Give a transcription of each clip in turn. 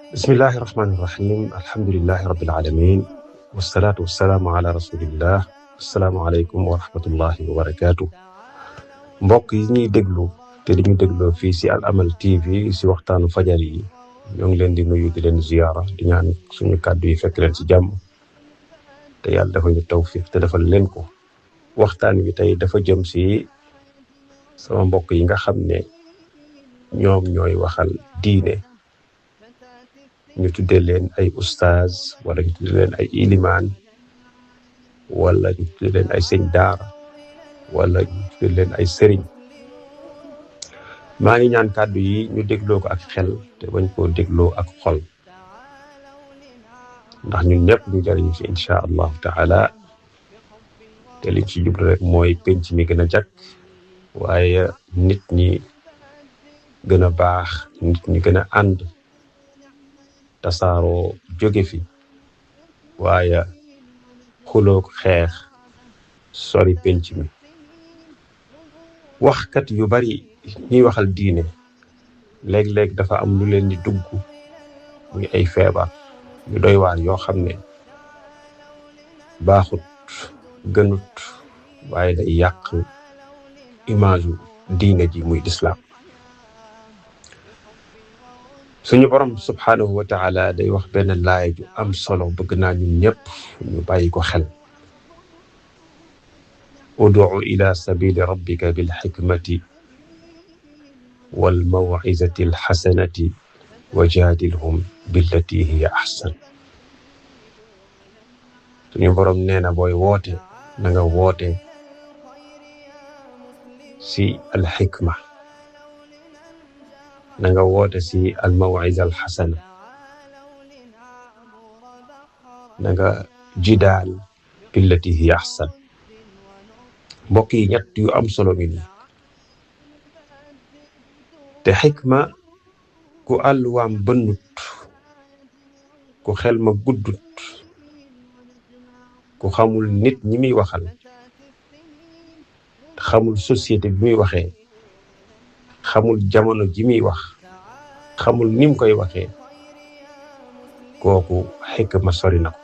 bismillahi rahmaani rahim alhamdulillahi rabbil alamin wasalaatu wasalaamu ala rasulillah asalaamualeykum wa rahmatullahi wa barakaatu. mbokk yi ñuy déglu te di ñu dégloo fii si Al Amal TV si waxtaanu fajar yi ñoo ngi leen di nuyu di leen ziyaara di ñaan suñu kàddu yi fekk leen si jàmm te yàlla dafa ñu tawfiq te defal leen ko. waxtaan wi tey dafa jëm si sama mbokk yi nga xam ne ñoom ñooy waxal diine. ñu tuddee leen ay ustaaz wala ñu tuddee leen ay ilimaan wala ñu tuddee leen ay sëñ daara wala ñu tuddee leen ay sëriñ. maa ngi ñaan kàddu yi ñu dégloo ko ak xel te bañ koo dégloo ak xol ndax ñun ñëpp ñu jariñu ci incha allahu taala te liñ ci jublu rek mooy penc mi gën a jag waaye nit ñi gën a baax nit ñi gën a ànd tasaaroo jóge fi waaye xuloo xeex sori penc mi. waxkat yu bari ñuy waxal diine léeg-léeg dafa am lu leen di dugg muy ay feebar yu doy waar yoo xam ne baaxut gënut waaye day yàq image yu diine ji muy lislaam. suñu borom subhaanahu wa taala day wax benn laay ju am solo bëgg naa ñun ñëpp ñu bàyyi ko xel. ud'u ila sabili rabbika bil hikmati wal maw'izati al hasanati wa jaadilhum billati hiya ahsan. suñu borom nee na booy woote na nga woote si al hikma na nga woote si al mawiza al xasana na nga jidaal billati hiya ahsan. mbokk yi ñett yu am solo ngi nii te xikma ku àlluwaam bënnut ku xel ma guddut ku xamul nit ñi muy waxal xamul société bi muy waxee xamul jamono ji muy wax xamul nim koy waxee kooku xikma sori na ko.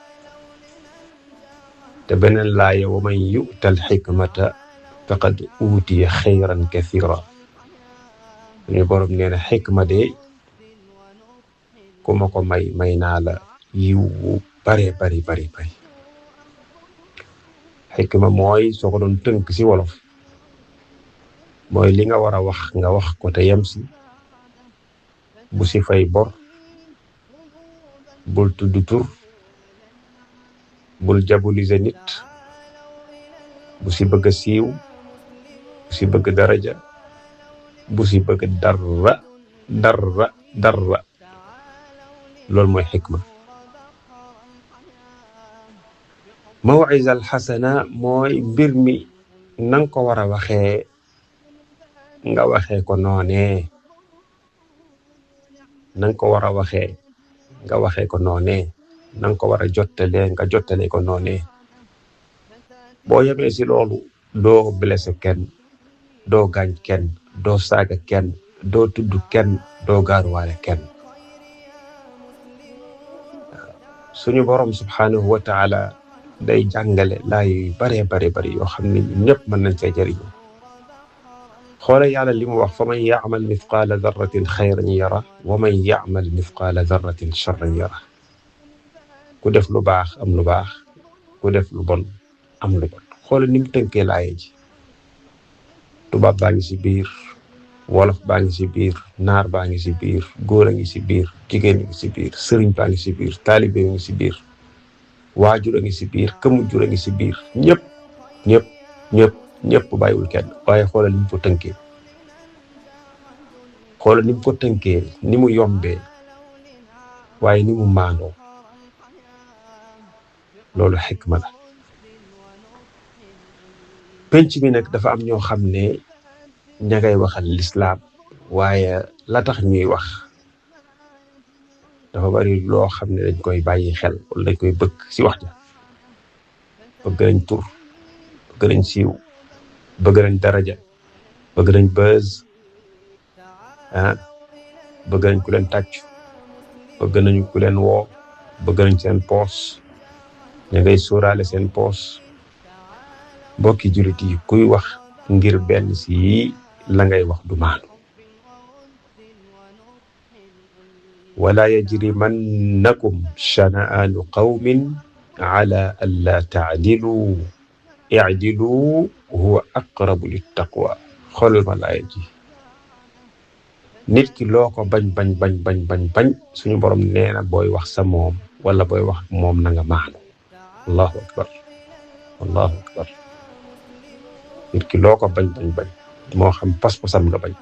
te beneen laaya wa man yu'tal xikmata faqad uutiya xayran kathira. suñu borom nee na xikma de ku ma ko may naa la yiw wu bari. xikma mooy soo ko doon tënk si wolof mooy li nga war a wax nga wax ko te yem si bu si fay bor bul tudd tur bul diaboliser nit bu si bëgg a siiw bu si bëgg daraja bu si bëgg dara loolu mooy xikma. mawiza al xasana mooy mbir mi nanga ko war a waxee nga waxee ko noonee nanga ko war a waxee nga waxee ko noonee nanga ko war a jottalee nga jottalee ko noonee. boo yemee si loolu doo blessé kenn doo gaañ kenn doo saaga kenn doo tudd kenn doo gaaruwaale kenn. suñu borom subhaanahu wa taala day jàngale laay yu bari yoo xam ne ñun ñëpp mën nañ see jëriñu. xoole yàlla li mu wax fa man ya'mal mithqaala darratin xayran yara wa man ya'mal mithqaala darratin charran yara. ku def lu baax am lu baax ku def lu bon am lu bon. xoole ni mu tënkee laaye ji tubaab baa ngi si biir wolof baa ngi si biir naar baa ngi si biir góor a ngi si biir jigéen a ngi si biir sëriñ baa ngi si biir taalibe a ngi si biir waajur a ngi si biir këmujur a ngi si biir ñëpp bàyyiwul kenn. waaye xoolal ni mu ko tënkee xoolal ni mu ko tënkee ni mu yombee waaye ni mu maandoo. loolu xikma la. penc mi nag dafa am ñoo xam ne ña ngay waxal lislaam waaye la tax ñuy wax dafa bari loo xam ne dañ koy bàyyi xel wala dañ koy bëgg si wax ja. bëgg nañ tur bëgg nañ siiw bëgg nañ daraja bëgg nañ buzz bëgg nañ ku leen tàcc bëgg nañu ku leen woo, bëgg nañ seen poos, ña ngay sóoraale seen poos. mbokki jullit yi kuy wax ngir benn si la ngay wax du maandu. wala yajrimannakum shana'aanu qawmin ala an la ta'dilu i'dilu huwa aqrabu littaqwa. xoolal ma laaya ji. nit ki loo ko bañ suñu borom nee na booy wax sa moom wala booy wax moom na nga maandu. allahu akbar, allahu akbar. nit ki loo ko bañ moo xam pas-pasam nga bañ,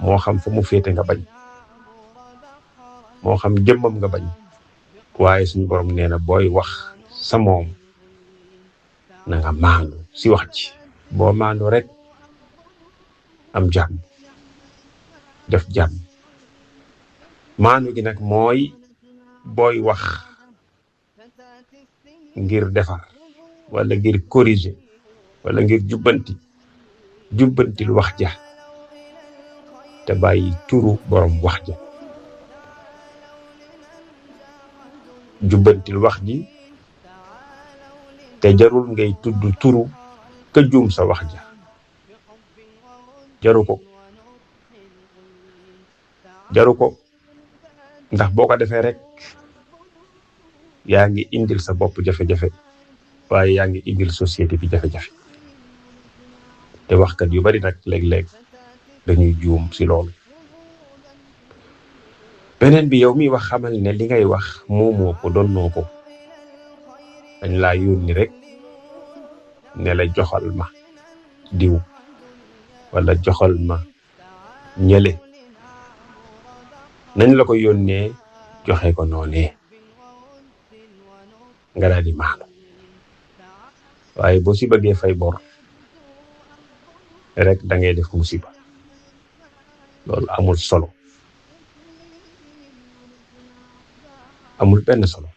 moo xam fa mu féete nga bañ, moo xam jëmmam nga bañ, waaye suñu borom nee na booy wax sa moom na nga maandu si wax ci. boo maandu rek am jàmm, def jàmm. maandu gi nag mooy booy wax ngir defar wala ngir corriger wala ngir jubbantil wax ja te bàyyi turu borom wax ja. jubbantil wax ji te jarul ngay tudd turu ka juum sa wax ja, jaru ko ndax boo ko defee rek yaa ngi indil sa bopp jafe-jafe, waaye yaa ngi indil société bi jafe-jafe. te waxkat yu bari nag léeg-léeg dañuy juum si loolu. beneen bi, yow mi wax xamal ne li ngay wax moomoo ko, donnoo ko. dañ laa yónni rek ne la joxal ma diw wala joxal ma ñële. nañ la ko yónnee joxe ko noonee nga daal di maandu. waaye boo si bëggee fay bor rek da ngay def musiba. loolu amul solo, amul benn solo.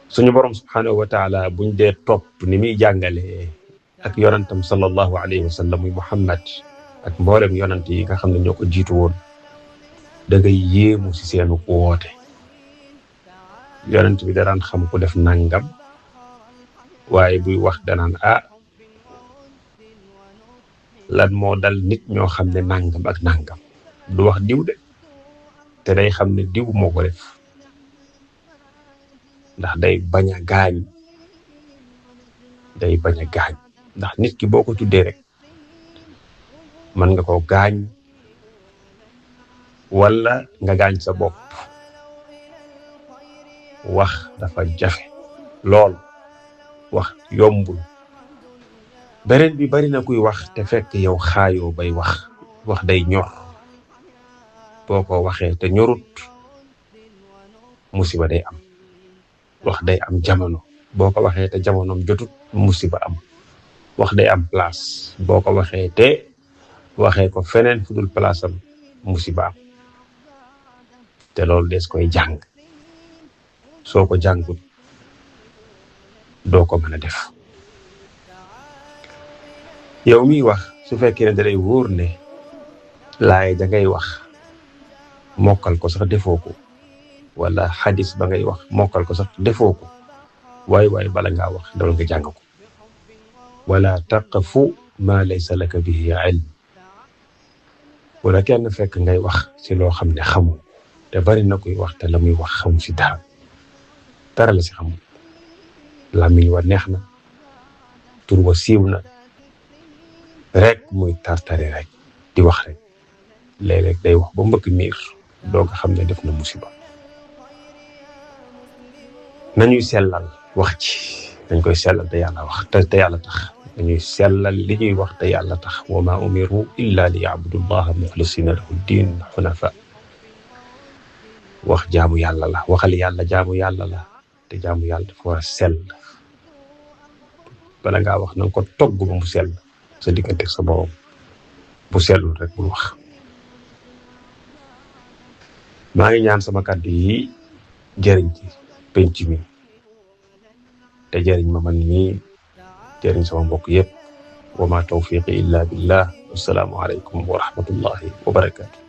suñu borom subhanahu wa taala buñ dee topp ni muy jàngalee ak yonantam sallallahu alayhi wa sallam muy Muhammad ak mboolem yonant yi nga xam ne ñoo ko jiitu woon, da ngay yéemu si seenu woote. yonant bi daraan xam ku def nangam, waaye buy wax danaan lan moo dal nit ñoo xam ne nangam ak nangam. du wax diw de, te day xam ne diw moo ko def, ndax day bañ a gaañ. ndax nit ki boo ko tuddee rek mën nga ko gaañ wala nga gaañ sa bopp. wax dafa jafe lool, wax yombul. beneen bi, bari na kuy wax te fekk yow xaayoo bay wax. wax day ñor, boo ko waxee te ñorut musiba day am. wax day am jamono, boo ko waxee te jamonoom jotut musiba am. wax day am place, boo ko waxee te waxee ko feneen fu dul place am musiba am. te loolu des koy jàng. soo ko jàngut doo ko mën a def. yow miy wax su fekkee ne dalay wóor ne laay da ngay wax mokkal ko sax defoo ko, wala xadis ba ngay wax mokkal ko sax defoo ko, waaye bala ngaa wax dawal nga jàng ko. wala taqfu ma laysa laka bihi ilm. wala kenn fekk ngay wax si loo xam ne xamu. te bari na koy wax te la muy wax xamu si dara la si xamul. làmmiñ wa neex na, tur wa siiw na, rek muy tartare rek di wax rek. léeg-léeg day wax ba mbëkk miir doo nga xam ne def na musiba. nañuy sellal wax ci, dañ koy sellal te yàlla wax te yàlla tax. dañuy sellal li ñuy wax te yàlla tax. wa ma umiru illa li ya'budu llaha mukhlisina lahu ddin hunafa. wax jaamu yàlla la, waxal yàlla jaamu yàlla la, te jaamu yàlla dafa war a sell. bala ngaa wax na nga ko togg ba mu sell sa diggante sa borom. bu sellul rek bul wax. maa ngi ñaan sama kàddu yi jëriñ ci penc mi te jëriñ ma man mii, jëriñ sama mbokk yëpp. wa ma tawfiqi illa billah. wassalaamu aleykum wa rahmatullahi wa barakatuh.